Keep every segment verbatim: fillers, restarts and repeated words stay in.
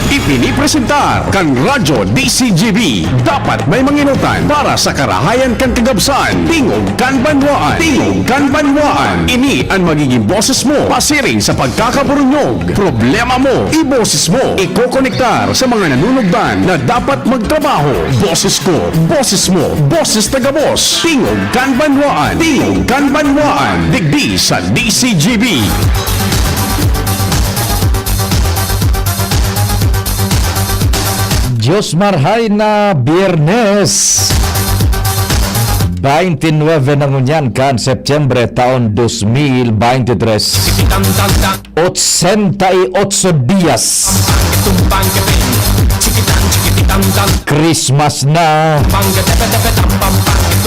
Ipinipresentar kan Radyo D C G B. Dapat may manginutan para sa karahayan kan kagabsan. Tingog kan Banwaan. Tingog kan Banwaan. Ini an magiging boses mo pasiring sa pagkakaburunyog. Problema mo, iboses mo. Ikokonektar sa mga nanunugdan na dapat magtrabaho. Boses ko, boses mo, boses ta gabos. Tingog kan Banwaan. Tingog kan Banwaan. Digdi sa D C G B. Diyos marhay na Biyernes, twenty-nine na ngunyan kan Setyembre, taon dos mil beintitres. Ochenta y ocho dias. Christmas na.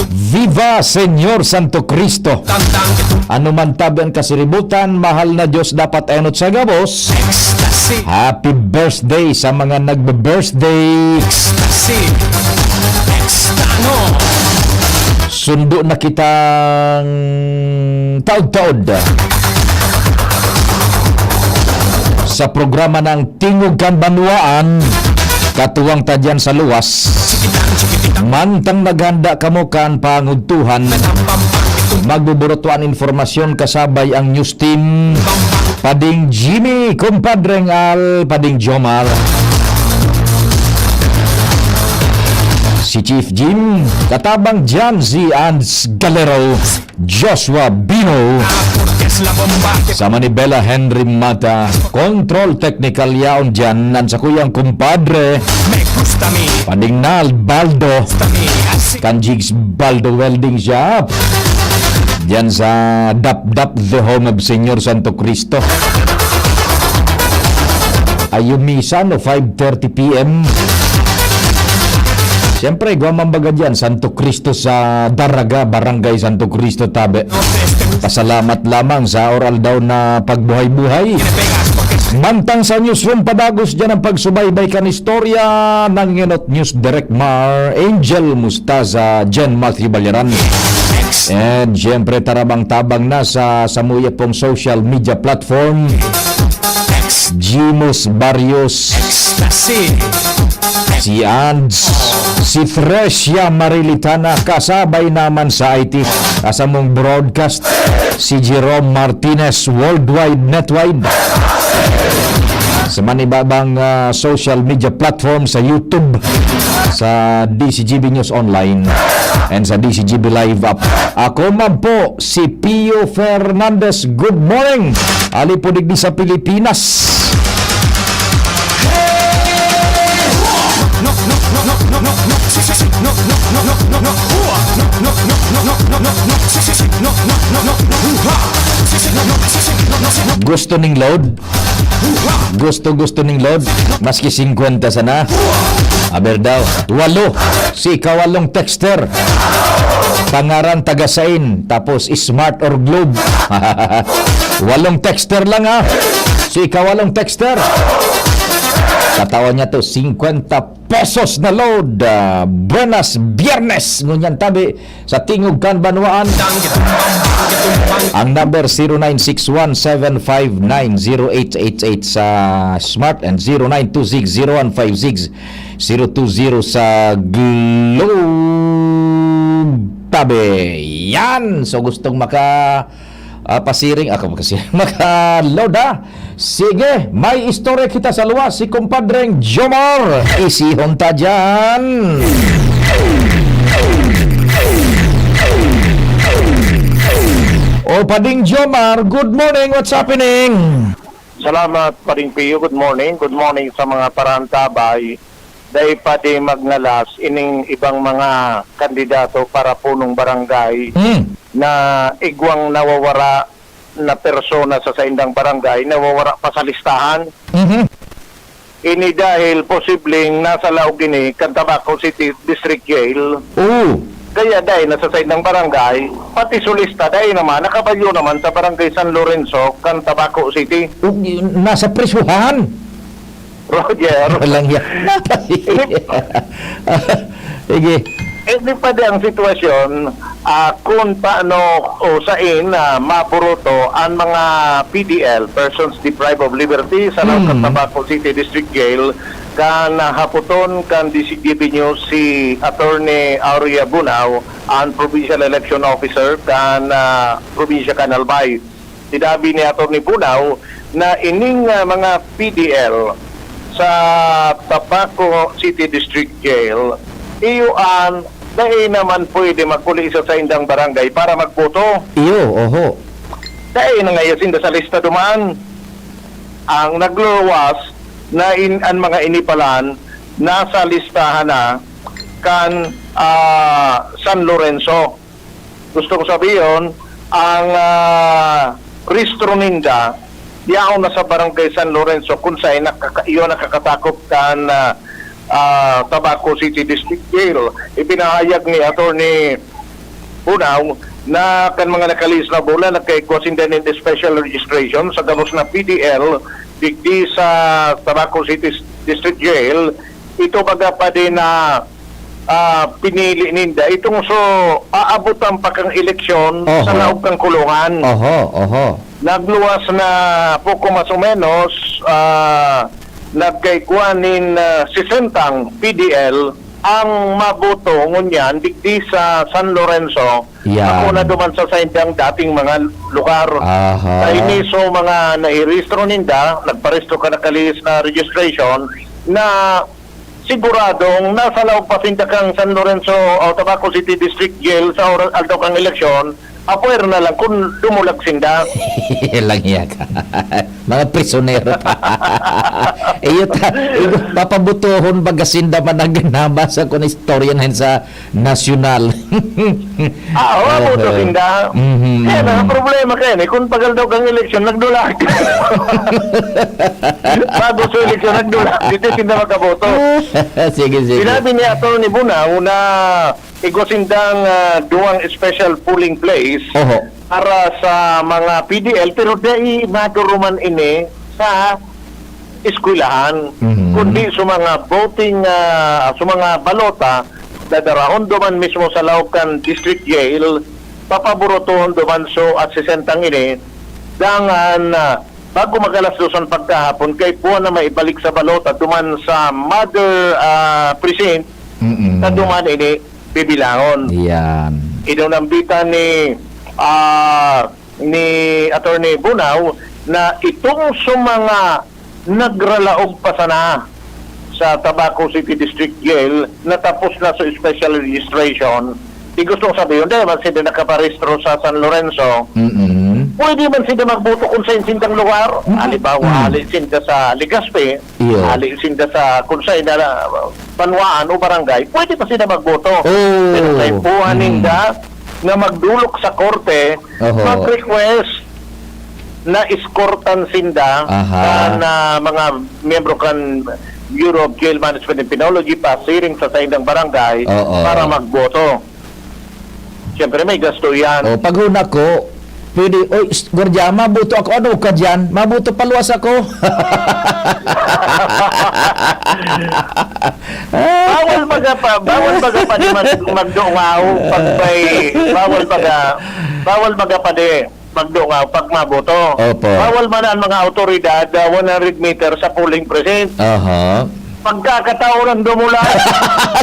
Viva Señor Santo Cristo. Ano man tabi an kasiributan, mahal na Diyos dapat enot sa gabos. Happy birthday sa mga nagbe-birthday. Sundo na kitang taod-taod sa programa ng Tingog kan Banwaan, katuwang ta diyan sa luwas. Mantang naghanda kamo kan pangudtuhan, magbuburutuan informasyon kasabay ang news team. Pading Jimmy, kumpadreng Al, Pading Jomar. Si Chief Jim, katabang dyan si Ans Galero. Joshua Bino. Sa Manibela, Henry Mata. Control technical yaon dyan, ang sakuyang kumpadre. Padingnal Baldo. Kan Jigs Baldo Welding Shop. Dyan sa Dapdap, the home of Señor Santo Cristo. Ayumisan o five thirty P M. Siyempre, igwa man baga diyan, Santo Cristo sa Daraga, Barangay Santo Cristo, Tabe. Pasalamat lamang sa oral daw na pagbuhay-buhay. Mantang sa newsroom, padagos diyan ang pagsubaybay kan istorya ng Enot News Direct Mar, Angel Mustaza, Jen Matthew Balyaran. And siyempre, tarabang-tabang na sa samuya pong social media platform. Jimus Barrios, si Ands, si Fresia Marilitana, kasabay naman sa I T, kasamong broadcast, si Jerome Martinez, Worldwide Netwide. Sa manibabang, ah, social media platform, sa YouTube, sa D C G B News Online, and sa D C G B Live app. Ako man po, si Pio Fernandez, good morning. Ali po digdi sa Pilipinas. Gusto ning load? Gusto-gusto ning load? Maski singkwenta sana? Aber daw. Walo. Si ikawalong texter. Pangaran, taga sain, tapos smart or globe. Walong texter lang, ha. Si ikawalong texter. Katawan niya to, singkwenta pesos na load. Ah, buenas Biyernes. Ngunyan tabi sa Tingog kan Banwaan. Ang number, zero nine six one seven five nine zero eight eight eight sa Smart and zero nine two six zero one five six zero two zero sa Globe. Tabi. Yan. So, gustong maka, ah, pasiring, ah, makasiring, maka-load, ha? Sige, may istorya kita sa luwas, si Kumpadreng Jomar. Isihon ta dyan. O, Pading Jomar, good morning. What's happening? Salamat, Pading Pio. Good morning. Good morning sa mga paraantabay. Dai pa di magngalas ining ibang mga kandidato para punong barangay Hmm. na igwang nawawara na persona sa saindang barangay, nawawara pa sa listahan. Mhm. Ini dahil posibleng nasa laog ini kan Tabaco City District Jail. Oo. Kaya dai na sa saindang barangay, pati su lista, dai naman, nakabalyo naman sa Barangay San Lorenzo kan Tabaco City. O, nasa prisuhan. Roger. Walang yan. Sige. Eh, di pa di ang sitwasyon, ah, kung paano o sain, ah, maburuto ang mga P D L, persons deprived of liberty, sa laog kan Hmm. Tabaco City District Jail, kan, ah, hapoton kan D C G B News si Attorney Aurea Bunao, ang Provincial Election Officer kan, ah, probinsya kan Albay. Sinabi ni Attorney Bunao na ining, ah, mga P D L sa Tabaco City District Jail, iyo an dai naman pwede magkuli sa saindang barangay para magboto. Iyo, oho. Dai na ngaya sinda sa lista duman. Ang nagluwas na in, ang mga inipalan nasa listahan na kan, ah, San Lorenzo. Gustong sabihon, ang, ah, rehistro ninda, yaon na sa Barangay San Lorenzo, kung saan nakaka-, iyo nakakatakop kan, ah, ah, Tabaco City District Jail. Ipinahayag ni Attorney Bunao na kan mga nakalihis na bulan, nagkaigwa sinda nin special registration sa gabos na P D L digdi sa Tabaco City District Jail. Ito baga pa din na, ah, pinili ninda. Itong so, aabotan pa kang eleksyon sa Oho. laog kang kulungan. Oho, oho. Nagluwas na poko mas o menos, ah, nagkaigwa nin, ah, sesentang P D L ang maboto ngunyan digdi sa San Lorenzo, Yan. ako na duman sa saindang dating mga lugar. Aha. Sa iniso mga nairehistro ninda, nagparehistro ka nakalihis na registration, na siguradong nasa laog pa sinda kang San Lorenzo o Tabaco City District Jail sa ora-, aldaw kang eleksyon, apuwer na lang kung dumulag sinda. Lang iya ka. Mga prisonero pa. Iyo ta, igo, papabutohon baga sinda man ang nabasa ko na istorya na yun sa nasyonal. Ah, oo, Aha. boto sinda. Mhm. Kaya na, ang problema kaya ni, kung pag-aldaw kang eleksyon, nagdulag. Bago sa eleksyon, nagdulag. Dito sinda makaboto. Sige, sige. Sinabi ni Attorney Bunao na igwa sindang, ah, duwang special polling place Oho. para sa mga P D L, pero dai maduruman ini sa eskwelahan, Mhm. kundi sa mga voting, ah, sa mga balota, dadarahon duman mismo sa laog kan district jail, papaburutohon duman so at sesentang ini, dangan, ah, bago mag-alas dos an pagkahapon, kay puwa na maibalik sa balota duman sa mother, ah, precinct, Mm-mm. sa duman ini bibilahon. Yan. Inunambitan ni, ah, ni Attorney Bunao na itong sa mga nagralaog pa sana sa Tabaco City District Jail, natapos na sa special registration. Di gustong sabihin, dahil man sila nakaparehistro sa San Lorenzo, Mm-mm. pwede man sila magboto kung sa sindang lugar. Mm-mm. Halimbawa, Mm. hali sinda sa Legazpi, Iyo. hali sinda sa kung sa ina-, banwaan o barangay, pwede pa sila magboto. Oh. Pero kaipuhan Mm. ninda na magdulok sa korte, Oho. mag-request na eskortan sinda Aha. kan, ah, mga miyembro kan Bureau of Jail Management and Penology pasiring sa saindang barangay Oo. para magboto. Siyempre, may gasto yan. Oh, pag huna ko, pwede, "Oy, s-, gwardiya, maboto ako." "Ano ka diyan? Maboto paluwas ako." Bawal baga pa, bawal baga pa di mag-, magdungaw pag may, bawal baga, bawal baga pa di magdungaw pag maboto. Opo. Bawal man ang mga awtoridad, ah, one hundred meter sa polling precinct. Aha. Pagkakataon ang dumulan.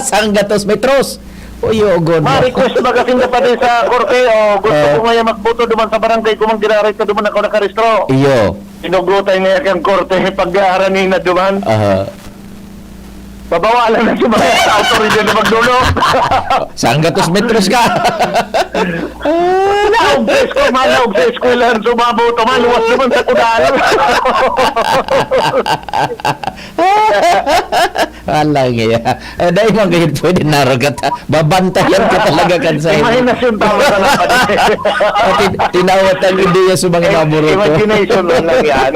Sanggatos metros. Uy, ogon mo. Ma-request baga sinda pa din sa korte, o gusto Ah. ko ngayon magboto duman sa barangay ko, mang giraray ka duman ako nakarehistro. Iyo. Inugutan niya kang korte, pag-aarani na duman. Aha. Babawalan na si mga awtoridad na magdulo. Sanggatos metros ka. Laog sa esko-, malaog sa eskwelahan, sumaboto, maluwas naman sa kudalan. Alang iya. Eh, dahil man kayo pwede narogat, ha? Babantayan ka talaga kan sa Imagine na siya yung tao sa napatay. Pati tinawag ang ideya sa mga Eh, maburuto. Imagination lang, lang yan.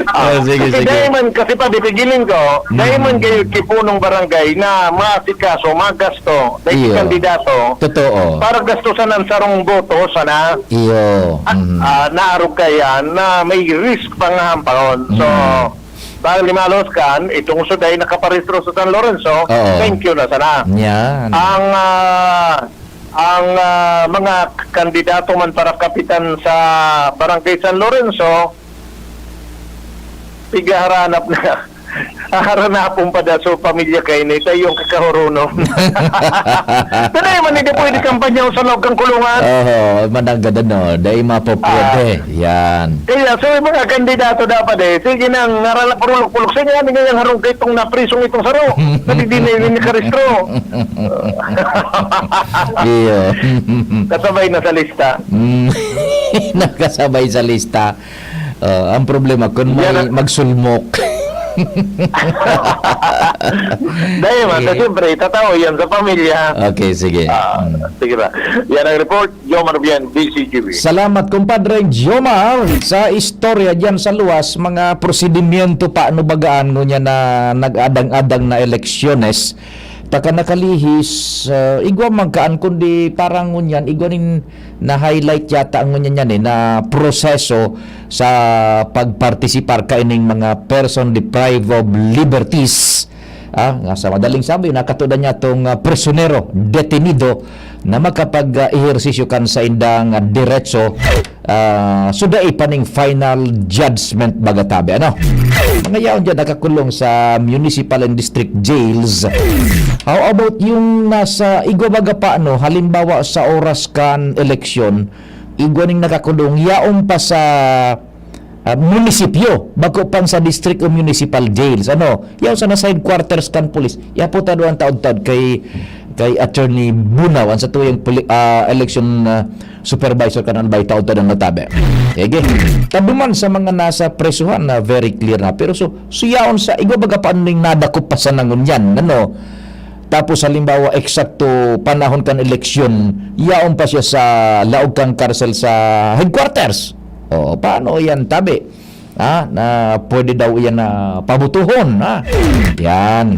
Ah, sige, Kasi sige. dahil man, kasi pa, bibigiling ko, Mm. dahil man kayo kipunong barangay na maasikaso, magasto, dahil Iyo. kandidato, Totoo. para gastusan ang sarong boto, sana. Iyo. At, Mm. ah, naarog kaya na may risk pangahampahon. So, Mm. Bali, malos kan, itong suday nakaparehistro sa San Lorenzo, Oo. thank you na sana. Yan. Ang, ah, ang, ah, mga kandidato man para kapitan sa Barangay San Lorenzo, pigaharanap na. Haranapon pa da so pamilya kaini, sa iyong kakahuruno. Pero man, hindi pwede kampanya sa loob kang kulungan. Oho, mananggad ano, dai mapopwede. Ah. Yan. Kaya, so, yung mga kandidato dapat eh, sige nang narala purulok-pulok. Sige, ano nga yung harong kay itong naprisong itong saro? Pati di na yun nakarestro. Iyo. Kasabay na sa lista. Mm. Nakasabay sa lista. Oh, ang problema, kung may Yan ang magsulmok. Dahil man, Sige. siyempre, itatao yan sa pamilya. Okay, sige. Ah, Mm. sige ba? Yan ang report. Jomar Bien, D C G B. Salamat, kumpadre Jomar, sa istorya diyan sa luwas, mga prosedimyento pa, ano bagaan, ngunyan na nag-adang-adang na eleksyones, taka nakalihis, ah, igwa man kaan, kundi parang ngunyan, igwa nin na-highlight yata ngunyan yan eh, na proseso sa pagpartisipar kaining mga person deprived of liberties. Ah, nga sa madaling sabi, nakatuda niya tong, ah, prisionero, detenido, na makapag, ah, ehersisyo kan saindang, ah, diretso, ah, so dai pa ning final judgment baga tabi, ano? Mga yaon dyan nakakulong sa municipal and district jails. How about yung nasa igwa baga pa, ano? Halimbawa, sa oras kan eleksyon, igwa ning nakakulong, yaon pa sa ah, munisipyo, bako pang sa district o municipal jails. Ano, yaw sa nasa headquarters kan pulis. Yapo ta duang taod-taod kay, kay Attorney Bunaw, ang sa tuyang puli-, ah, election, ah, supervisor kan Albay, taod-taod ang natabi. Ege. Tabi man sa mga nasa presuhan na very clear na. Pero so, so yaon sa, igwa baga pa ano yung nadakop pa sa nangunyan, ano? Tapos halimbawa, eksakto panahon kan eleksyon, yaon pa siya sa laog kan karsel sa headquarters. O, paano yan, tabi? Ha? Na pwede daw iyan na pabutuhon, ha? Yan.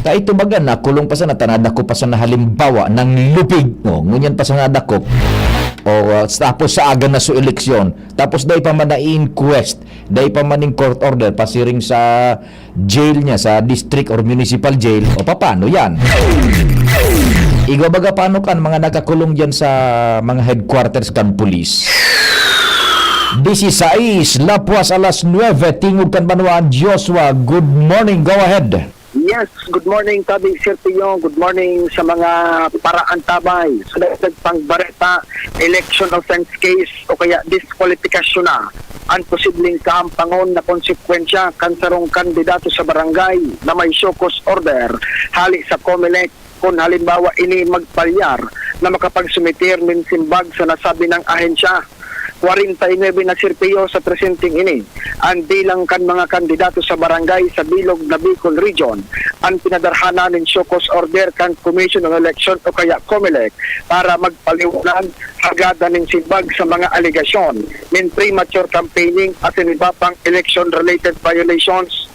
Ta ito baga, nakulong pa sana, tanada ko pa sana halimbawa ng lupig. O, ngunyan pa sana dakop. O, uh, tapos sa aga na so eleksyon. Tapos dai pa man na-inquest, dai pa man ning court order, pasiring sa jail niya, sa district or municipal jail. O, paano yan? Igwa baga paano kan mga nakakulong dyan sa mga headquarters kan pulis? Disisais, lapwas alas nuebe, tingog kan banwaan, Joshua. Good morning, go ahead. Yes, good morning, Tabi Sergio. Good morning sa mga paraantabay. Sa dagdag pang bareta, election offense case o kaya diskwalipikasyon na ang posibleng kahampangon na konsekwensya kan sarong kandidato sa barangay na may show cause order hali sa Comelec kun halimbawa ini magpalyar na makapagsumiter nin simbag sa nasabi ng ahensya. Kwarenta y nuebe na sirpiyo sa presenteng ini an bilang kan mga kandidato sa barangay sa bilog na Bicol Region an pinadarhanan nin show cause order kan Commission on Election o kaya Comelec para magpaliwanag, hagada nin simbag sa mga alegasyon nin premature campaigning asin iba pang election-related violations.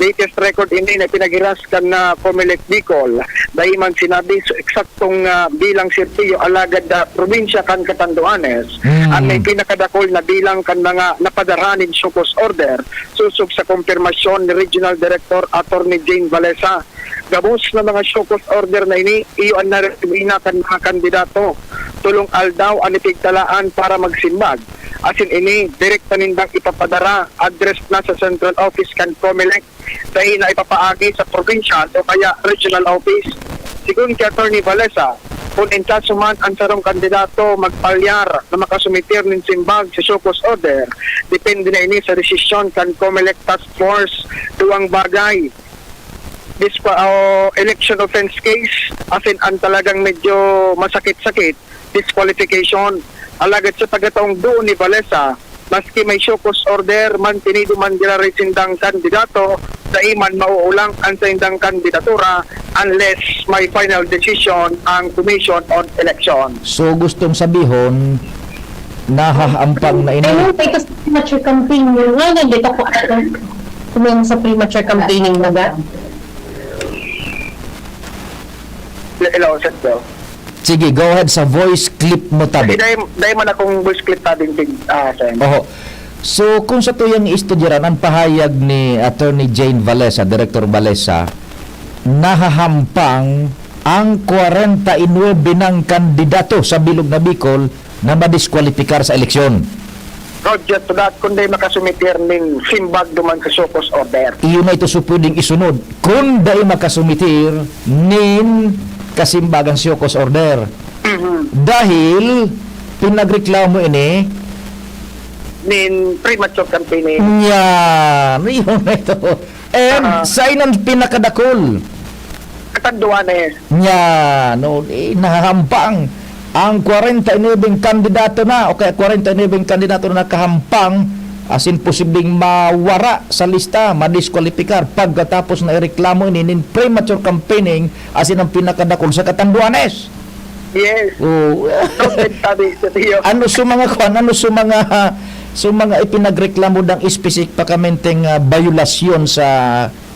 Latest record ini na pinaghiras kan, ah, Comelec Bicol. Dai man sinabi sa eksaktong, ah, bilang sirpiyo alagad, ah, probinsya kan Catanduanes Mm. ang may pinakadakol na bilang kan mga napadarhan nin show cause order, sosog sa kumpirmasyon ni Regional Director Attorney Jane Valesa. Gabos na mga show cause order na ini, iyo an naresibina kan mga kandidato. Tolong aldaw an ipigtalaan para magsimbag. Asin ini, direkta nindang ipapadara, address na sa central office kan Comelec, dai na ipapaagi sa provincial o kaya regional office. Sigon ki Attorney Valesa, kun in kaso man an sarong kandidato magpalyar na makasumiter nin simbag sa show cause order, depende na ini sa desisyon kan Comelec Task Force. Duwang bagay, dispa-, o election offense case, asin an talagang medyo masakit-sakit, disqualification. Alagad sa pagkataong duon ni Valesa, maski may show cause order, mantenido man giraray sindang kandidato, dai man mauulang an saindang kandidatura unless may final decision ang Commission on Election. So, gustong sabihon, nahahampang na ini. Ayun, kay kasi premature campaign yun. Nga, nandito ko ako. Kung sa premature campaigning na ba? Hello, sir. Sige, go ahead sa voice clip mo, tabi. Kasi dahil, dahil man akong voice clip, tabi, ah, sir. Oho. So, kung sa tuyang iistudyaran, ang pahayag ni Attorney Jane Valesa, Director Valesa, nahahampang ang kwarenta y nuebe nang kandidato sa bilog na Bicol na madiskwalipikar sa eleksyon. Roger, to that, kung di makasumitir ning simbag duman sa show cause order. Iyon na ito so pwedeng isunod. Kung di makasumitir nin kasimbagan show cause order. Mhm. Dahil pinagreklamo ini nin premature campaigning. Yan. Iyon na ito. And Ah. sa inan pinakadakul. Katanduanes. Yan. No, eh, nahahampang ang kwarenta y nuebe kandidato na, o kaya kwarenta y nuebe kandidato na nakahampang, asin posibleng mawara sa lista, madiskwalipikar pagkatapos na ireklamo ini nin premature campaigning, asin ang pinakadakul sa Katanduanes. Yes. Oh. Noted, sabi sa tiyo. Ano sa mga kwan? Ano sa mga, sa mga ipinagreklamo dang espesipikamenteng, ah, bayolasyon sa,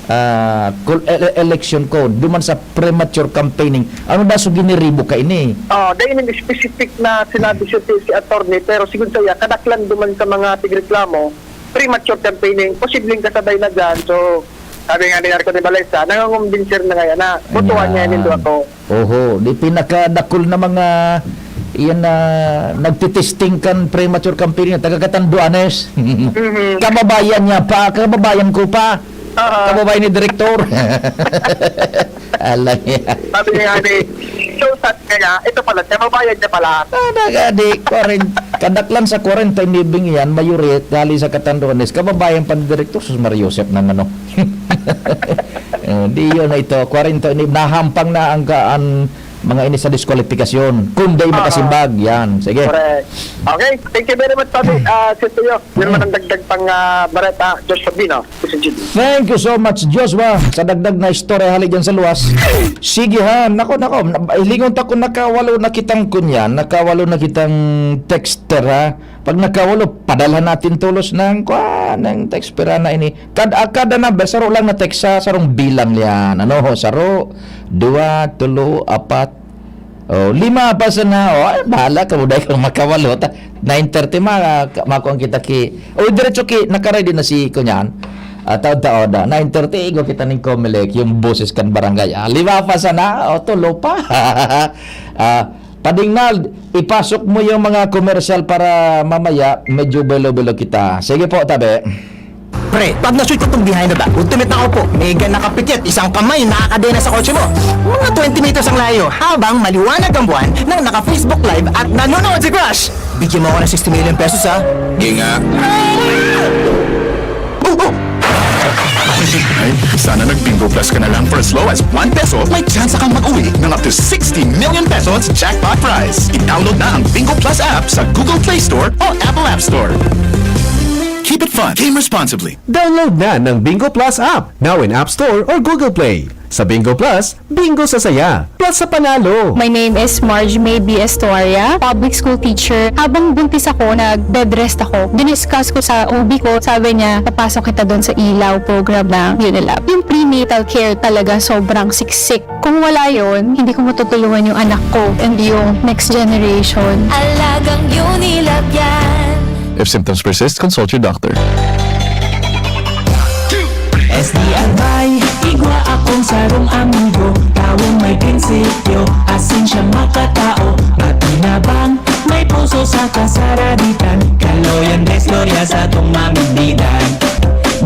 ah, kul-, ele-, election code, duman sa premature campaigning? Ano na so giniribo ka ini? Oh, dahil may specific na sinabi si, si, si attorney, pero siguro saya, kadaklan duman sa mga tigreklamo, premature campaigning, posibleng kasabay na dyan. So, sabi nga ni Arco de Balesa, nangangumbinser na ngayon na botohan niya Ayan. Nindo ako. Oho, di pinakadakul na mga, iyan na nagtitesting kan premature campaigning, taga Catanduanes. Mhm. Kababayan niya pa, kababayan ko pa. Aha. Kababayan ni Direktor. Alam niya. Sabi niya ni, so, sabi niya, ito pala, kababayan niya pala. Ah, nagadi, kwarenta, kadaklan sa kwarenta y nuebe yan, mayori, hali sa Catanduanes, kababayan pa ni Direktor, sus, Maria Josep ng ano. Oh, di yun na ito, kwarenta y nuebe, nahampang na ang ka-, ang mga ini sa diskwalipikasyon. Kung di Oo. makasimbag, yan. Sige. Correct. Okay, thank you very much, Papi. Ah, Sir Tuyo, yun Mm. man ang dagdag pang, ah, bareta, Josh Sabino. Thank you so much, Joshua, sa dagdag na istorya hali dyan sa luwas. Sige ha, nako, nako, na-, hilingon ta kung nakawalo na kitang kunyan, nakawalo na kitang texter ha. Pag nakawalo, padalhan natin tolos ng, kwa, ng text pira na ini. Kad-, ah, kada number, saro lang na text sa sarong bilang yan. Ano ho, saro, dua, tulo, apat, Oh, lima pa sana. Oh, ay, bahala ka, buday kang makawalo. Ta, nine thirty, ma-, ka-, makuha kita ki, oh, diretso ki, nakaready na si Kunyan. Ah, taod-taod, ah, nine thirty, igo kita ning Comelec, yung boses kan barangay. Ah, lima pa sana. Oh, tulo pa. Ah, Padingnal, ipasok mo yung mga commercial para mamaya medyo belo-belo kita. Sige po, tabi. Pre, pag na-shoot ko tong behind the back, ultimate na ako po. Mega nakapikit, isang kamay, nakakadena sa kotse mo. Mga twenty meters ang layo, habang maliwanag ang buwan nang naka-Facebook Live at nanonood si Crush. Bigyan mo ako ng sixty million pesos, ha? Ginga. Oh, oh! Ay, sana nag-Bingo Plus ka na lang. For as low as one peso, may tsansa kang mag-uwi ng up to sixty million pesos jackpot prize. I-download na ang Bingo Plus app sa Google Play Store o Apple App Store. Keep it fun. Game responsibly. Download na ng Bingo Plus app, now in App Store or Google Play. Sa Bingo Plus, bingo sa saya, plus sa panalo. My name is Marge May B. Estuaria, public school teacher. Habang buntis ako, nag-bed rest ako. Diniscuss ko sa O B ko, sabi niya, "Papasok kita doon sa ilaw program ng Unilab." Yung prenatal care talaga, sobrang siksik. Kung wala yon, hindi ko matutulungan yung anak ko and yung next generation. Alagang Unilab yan. If symptoms persist, consult your doctor. S D R Bay, igwa akong sarong amigo, tawong may prinsipyo, asin siya makatao, matinabang, may puso sa kasaraditan, kaloyan, desloya sa tong mamigdidan.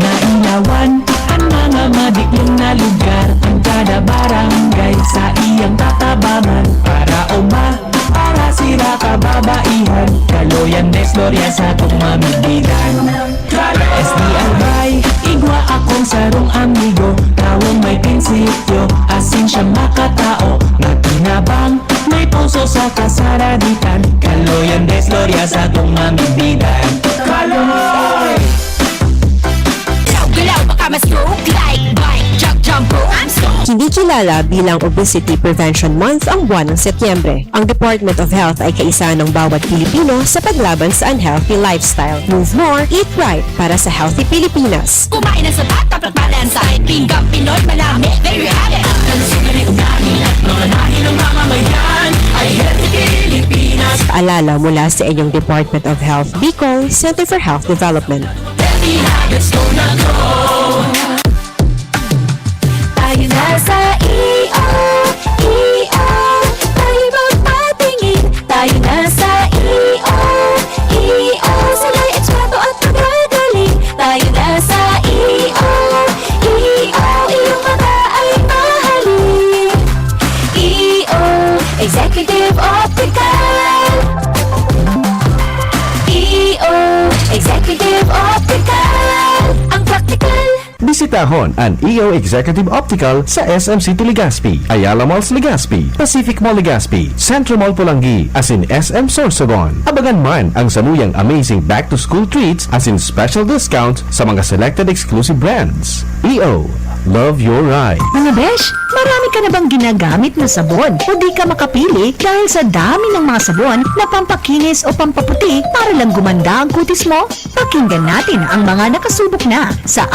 Nailawan ang mga madiklong na lugar, ang kada barangay sa iyang tatabangan, para uma, para sira kababaihan, kaloyan, desloya sa tong mamigdidan. S D R Bay, igwa akong sarong amigo, tawong may prinsipyo, asin siya makatao, matinabang, may puso sa kasaraditan, kaloyan, desloya sa tong mamigdidan. Kaloy! Galaw-galaw, baka ma-stroke, like, bike, jump, jump, rope, I'm stoned. Kinikilala bilang Obesity Prevention Month ang buwan ng Setyembre. Ang Department of Health ay kaisa ng bawat Pilipino sa paglaban sa unhealthy lifestyle. Move more, eat right para sa healthy Pilipinas. Kumain ng sapat, dapat balansay. Pinggang Pinoy, malami, there you have it. Ang kalusugan ay unahin at mga lahi ng mamamayan ay healthy Pilipinas. Paalala mula sa inyong Department of Health Bicol, Center for Health Development. Tayo na sa E O, E O. Tayo magpatingin, tayo na sa E O, E O. Sila'y eksperto at magagaling. Tayo na sa E O, E O. Iyong mata ay mahalin. E O, Executive Optical. E O, Executive Optical. Ang praktikal. Bisitahon an E O Executive Optical sa S M City Legazpi, Ayala Malls Legazpi, Pacific Mall Legazpi, Centro Mall Polangui, asin S M Sorsogon. Abangan man ang samuyang amazing back-to-school treats asin special discounts sa mga selected exclusive brands. E O, love your ride! Mga besh, marami ka na bang ginagamit na sabon o di ka makapili dahil sa dami ng mga sabon na pampakinis o pampaputi para lang gumanda ang kutis mo? Pakinggan natin ang mga nakasubok na sa